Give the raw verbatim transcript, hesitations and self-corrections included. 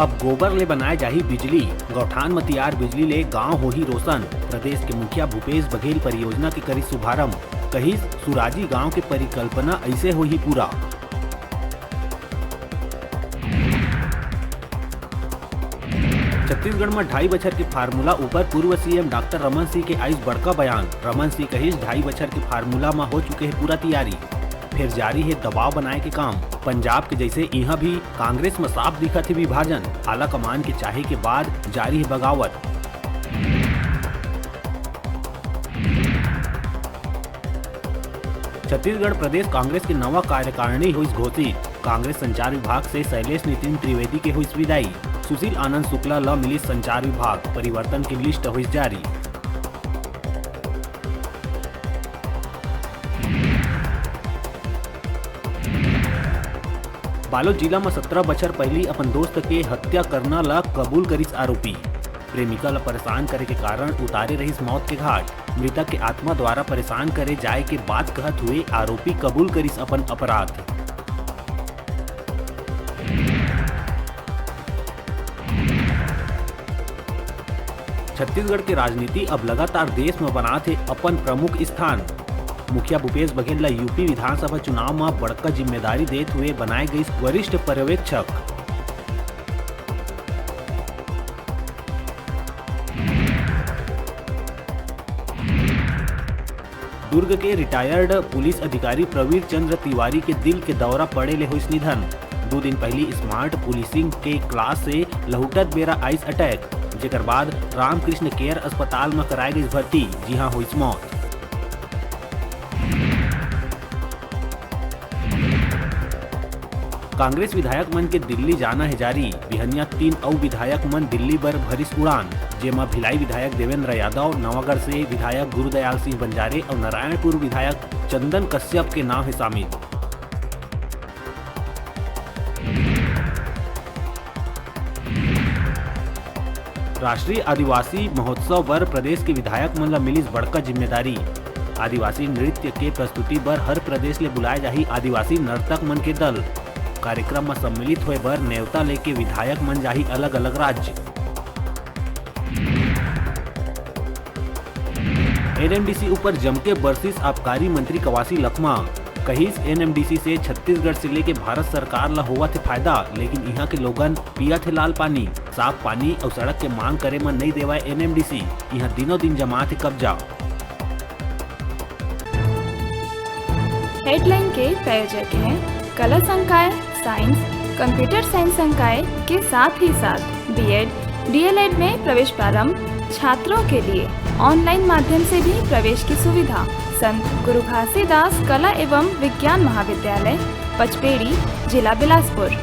अब गोबर ले बनाए जाही बिजली, गौठान म तियार बिजली ले गांव होही रोशन। प्रदेश के मुखिया भूपेश बघेल परियोजना के करिस शुभारंभ, कहिस सुराजी गांव के परिकल्पना अइसे होही पूरा। छत्तीसगढ़ म ढाई बछर के फार्मूला ऊपर पूर्व सीएम डॉक्टर रमन सिंह के आइस बड़का बयान। रमन सिंह कहिस, ढाई बछर के फार्मूला म हो चुके हे पूरा तियारी, फेर जारी हे दबाव बनाए के काम। पंजाब के जइसे इहां भी कांग्रेस म साफ दिखत हे विभाजन, आला कमान के चाहे के बाद जारी हे बगावत। छत्तीसगढ़ प्रदेश कांग्रेस के नवा कार्यकारिणी होइस घोषित। कांग्रेस संचार विभाग से शैलेश नितिन त्रिवेदी के होइस विदाई। सुशील आनंद शुक्ला ल मिलिस संचार विभाग, परिवर्तन के लिस्ट होइस जारी। बालोद जिला म सत्रह बछर पहिली अपन दोस्त के हत्या करना ल कबूल करिस आरोपी। प्रेमिका ल परेशान करे के कारण उतारे रहिस मौत के घाट। मृतक के आत्मा द्वारा परेशान करे जाए के बात कहत हुए आरोपी कबूल करिस अपन अपराध। छत्तीसगढ़ के राजनीति अब लगातार देश म बनात हे अपन प्रमुख स्थान। मुखिया भूपेश बघेल ल यूपी विधानसभा चुनाव म बड़का जिम्मेदारी देत हुए बनाए गइस वरिष्ठ पर्यवेक्षक। दुर्ग के रिटायर्ड पुलिस अधिकारी प्रवीर चंद्र तिवारी के दिल के दौरा पड़े ले होइस निधन। दू दिन पहिली स्मार्ट पुलिसिंग के क्लास से लहुटत बेरा आइस अटैक, जेकर बाद रामकृष्ण केयर अस्पताल म कराए गइस भर्ती, जिहां होइस मौत। कांग्रेस विधायक मन के दिल्ली जाना हे जारी। बिहनिया तीन अउ विधायक मन दिल्ली बर भरिस उड़ान, जेमा भिलाई विधायक देवेंद्र यादव, नवागढ़ से विधायक गुरुदयाल सिंह बंजारे अउ नारायणपुर विधायक चंदन कश्यप के नाम हे शामिल। राष्ट्रीय आदिवासी महोत्सव बर प्रदेश के विधायक मन ल मिलिस बड़का जिम्मेदारी। आदिवासी नृत्य के प्रस्तुति बर हर प्रदेश ले बुलाए जाही आदिवासी नर्तक मन के दल। कार्यक्रम म सम्मिलित होए बर नेवता लेके विधायक मन जाही अलग-अलग राज्य। एनएमडीसी ऊपर जमके बरसिस आबकारी मंत्री कवासी लखमा। कहिस, एनएमडीसी से छत्तीसगढ़ से लेके भारत सरकार ला होवत हे फायदा, लेकिन इहां के लोगन पियत हे लाल पानी। साफ पानी अउ सड़क के मांग करे म नइ देवय एनएमडीसी। इहां दिनों दिन जमात हे कब्जा। हेडलाइन के प्रायोजक हैं कला संकाय, साइंस, कंप्यूटर साइंस संकाय के साथ ही साथ बीएड, डीएलएड में प्रवेश प्रारंभ, छात्रों के लिए ऑनलाइन माध्यम से भी प्रवेश की सुविधा। संत गुरु घासीदास कला एवं विज्ञान महाविद्यालय, पचपेड़ी, जिला बिलासपुर।